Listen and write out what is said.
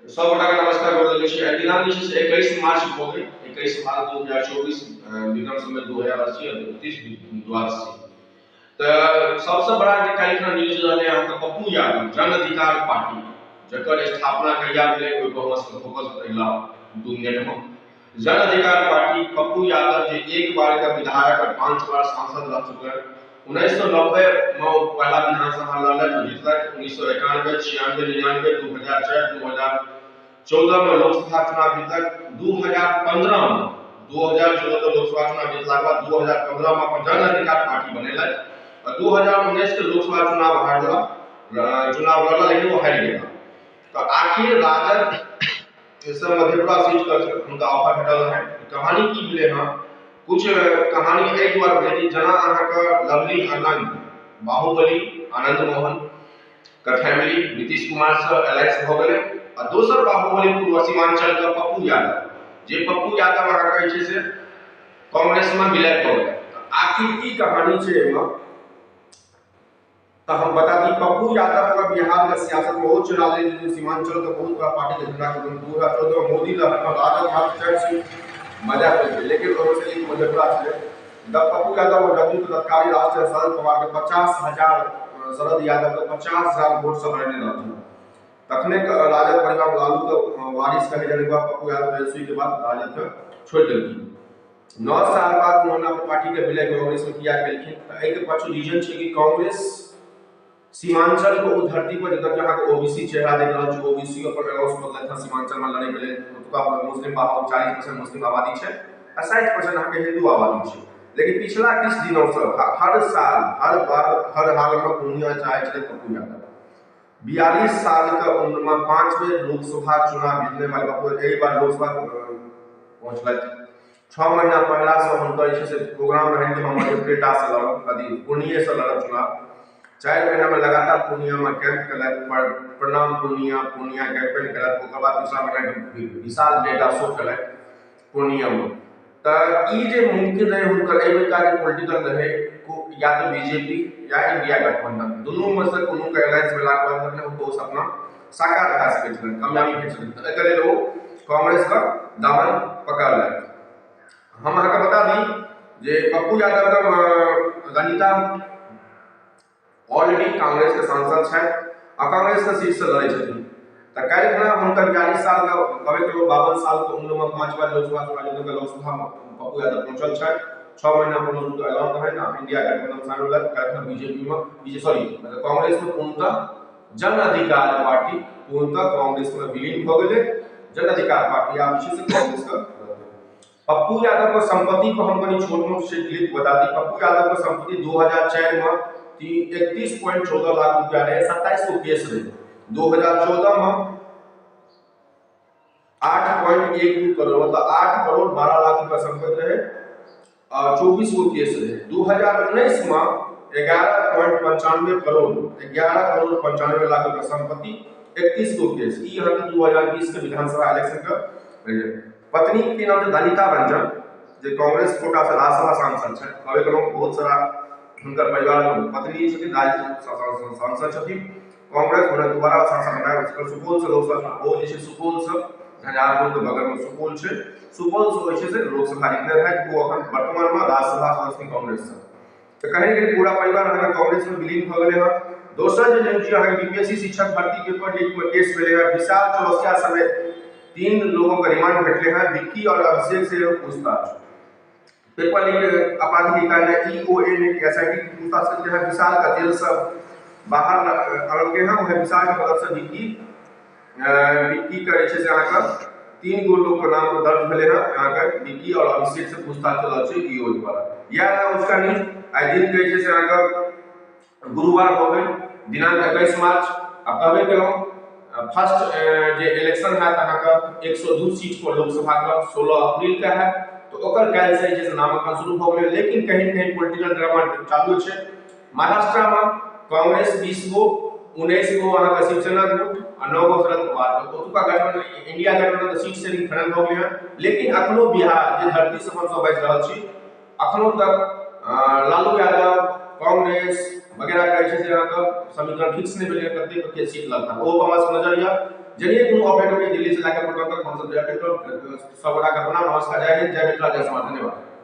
सब गोटा के नमस्कार गोर लगै छी। आइ दिनांक जे छै से 21 मार्च भऽ गेल, 21 मार्च 2024, विक्रम संवत 2080 और 30 द्वादशी। तऽ सबसँ बड़ा जे काल्हि खना न्यूज रहलै अहाँके पप्पू यादव जन अधिकार पार्टी, जकर स्थापना कहिया भेलै ओहि पर हमरा सबके फोकस अगिला 2 मिनट में। जन अधिकार पार्टी पप्पू यादव जे एक बार के विधायक और 5 बार सांसद रह चुकल, 1990 में ओ पहला विधानसभा लड़लथि, जीतलथि। 1991, 96, 99, 2004, 2014 में लोकसभा चुनाव जीतलक। 2015 में, 2014 के लोकसभा चुनाव जीतलाके बाद 2015 में अपन जन अधिकार पार्टी बनेलथि और 2019 के लोकसभा चुनाव हारला, चुनाव लड़ला लेकिन वो हारि गेला। तो आखिर राजद से मधेपुरा सीट का हुनका ऑफर भेटल है। कहानी की भेलै हँ, कुछ कहानी एहि दुआरे भेलै कि जेना अहाँके लवली आनंद, बाहुबली आनंद मोहन के फैमिली नीतीश कुमार से अलायंस भऽ गेलै आ दोसर बाहुबली पूर्व सीमांचल के पप्पू यादव, जे पप्पू यादव अहाँके जे छै से कांग्रेस में विलय भऽ गेलै। आखिर की कहानी छै एहिमे तो हम बता दी, पप्पू यादव का बिहार के सियासत में बहुत चुनाव लड़े, सीमांचल का बहुत बड़ा पार्टी के झंडा के 2014 में मोदी लहर में राजद मात्र 4 सीट मजा कर, लेकिन ओहिमे से एक मधेपुरा छलै। जब पप्पू यादव और जदयू के तत्कालीन राष्ट्रीय शरद पवार के 50,000, शरद यादव के 50,000 वोट से हरेने रहथिन, तखने राजद परिवार लालू के वारिस कहे जाने के बाद पप्पू यादव तेजस्वी के बाद राजद के छोड़ि देलखिन। 9 साल बाद उन्होंने अपन पार्टी के विलय कांग्रेस में किया केलखिन। तो एहिके पाछू रीजन छै कि कांग्रेस सीमांचल के ओ धरती पर जतऽ कि अहाँके ओबीसी चेहरा देख रहल छी, ओबीसी अपन अनाउंस कऽ देलथि सीमांचल में लड़ै के लेल। ओतुका मुस्लिम 40% मुस्लिम आबादी छै आ 60% अहाँके हिंदू आबादी छै। लेकिन पिछला किछु दिनों से हर साल हर बार हर हाल में पूर्णिया चाहे छलै पप्पू यादव। 42 साल के उम्र में 5 बेर लोकसभा चुनाव जीतने वाले पप्पू एहि बार लोकसभा पहुँचलथि। 6 महीना पहला से हुनकर जे छै से प्रोग्राम रहनि कि हम मधेपुरेटा से लड़ब, अथी पूर्णिये से लड़ब चुनाव। 4 महीना में लगातार पूर्णिया में कैंप केलथि, प्रणाम पूर्णिया पूर्णिया कैंपेन केलथि। ओकर बाद पिछला महीना विशाल डेटा शो केलथि पूर्णिया में। तऽ ई जे मुमकिन रहे हुनकर एहि बेरका जे पोलिटिकल रहे, या तो बीजेपी या इंडिया गठबंधन दुनू में से कोनो के अलायंस भेलाके बाद तखने हुनको सपना साकार भए सकै छलनि, कामयाबी भेट छलनि। तऽ एकर लेल ओ कांग्रेस के दामन पकड़लथि। हम अहाँके बता दी जे पप्पू यादव के रंजीता ऑलरेडी कांग्रेस के सांसद छथि आ कांग्रेस के सीट से लड़ै छथिन। तऽ काल्हि खना हुनकर 42 साल के कहबे केलहुँ 52 साल के उम्र में 5 बार लोकसभा चुनाव जीतके लोकसभा में पप्पू यादव पहुँचल छथि। 6 महीना पहिने हुनकर ऐलान रहनि आ इंडिया गठबंधन शामिल भेलथि। काल्हि खना बीजेपी में बीजे सॉरी मतलब कांग्रेस में पूर्णतः जन अधिकार पार्टी पूर्णतः कांग्रेस में विलीन भऽ गेलै। जन अधिकार पार्टी आब जे छै से कांग्रेस के। पप्पू यादव के संपत्ति पर हम कनि छोट मोट से क्लिप बता दी। पप्पू यादव के संपत्ति 2004 में 31.14 लाख रुपया रहे, 27 गो केस रहे। 2014 में 8.12 करोड़ मतलब 8 करोड़ 12 लाख रुपया संपत्ति रहे और 24 गो केस रहे। 2019 में 11.95 करोड़, 11 करोड़ 95 लाख रुपया संपत्ति, 31 गो केस। ई अहाँके 2020 के विधानसभा इलेक्शन के रहे। पत्नी के नाम छै ललिता रंजन, जे कांग्रेस कोटा से राज्यसभा सांसद छथि। कहबे केलहुँ बहुत सारा हुनकर परिवार में पत्नी छथिन, राज्यसभा सांसद छथिन। कांग्रेस हुनका दोबारा सांसद बनाए सुपौल से लोकसभा, ओ जे छै सुपौल से झंझारपुर के बगल में सुपौल छै, सुपौल से जे छै से लोकसभा जीतने रहथि। ओ अखन वर्तमान में राज्यसभा सदस्य कांग्रेस से। तऽ कहीं कहीं पूरा परिवार अहाँके कांग्रेस में विलीन भऽ गेलै हँ। दोसर जे न्यूज अहाँके बीपीएससी शिक्षक भर्ती पेपर लीक में केस भेलै हँ, विशाल चौरसिया समेत 3 लोगों का रिमांड भेटले हैं। विक्की और अभिषेक से पूछताछ। पेपर लीक आपराधिक इकाई ने ईओए ने एसआईटी की पूछताछ करते हैं। विशाल का जेल से बाहर आनल हैं, वह विशाल के मदद से विक्की विक्की का जे छै से अहाँके 3 गो लोग के नाम दर्ज भेलै हँ। अहाँके विक्की और अभिषेक से पूछताछ चल रहल छै ईओ द्वारा। यह है उसका न्यूज। आइ दिन के जे छै से अहाँके गुरुवार भऽ गेल, दिनांक 21 मार्च। आ कहबे केलहुँ फर्स्ट जे इलेक्शन हैत अहाँके 102 सीट पर लोकसभा के 16 अप्रैल के हैत, तो ओकर काल्हि से जे नामांकन शुरू भऽ गेलै। लेकिन कहीं कहीं पॉलिटिकल ड्रामा चालू छै। महाराष्ट्र में कांग्रेस 20 गो, 19 गो अहाँके शिवसेना गुट आ 9 गो शरद पवार के ओतुका गठबंधन इंडिया गठबंधन के सीट शेयरिंग फाइनल भऽ गेलै हँ। लेकिन अखनो बिहार जे धरती से हमसब बाजि रहल छी, अखनो तक लालू यादव कांग्रेस वगैरह के जे छै से अहाँके समीकरण फिक्स नहि भेलै, कतेक कतेक सीट लगता ओ हमरा सबके नजर यऽ। जनिए कोनो अपडेट होइए दिल्ली से लए कऽ पटना तक, हमसब अपडेट करब। सब गोटाके प्रणाम, नमस्कार, जय हिंद, जय मिथिला, जय समाज, धन्यवाद।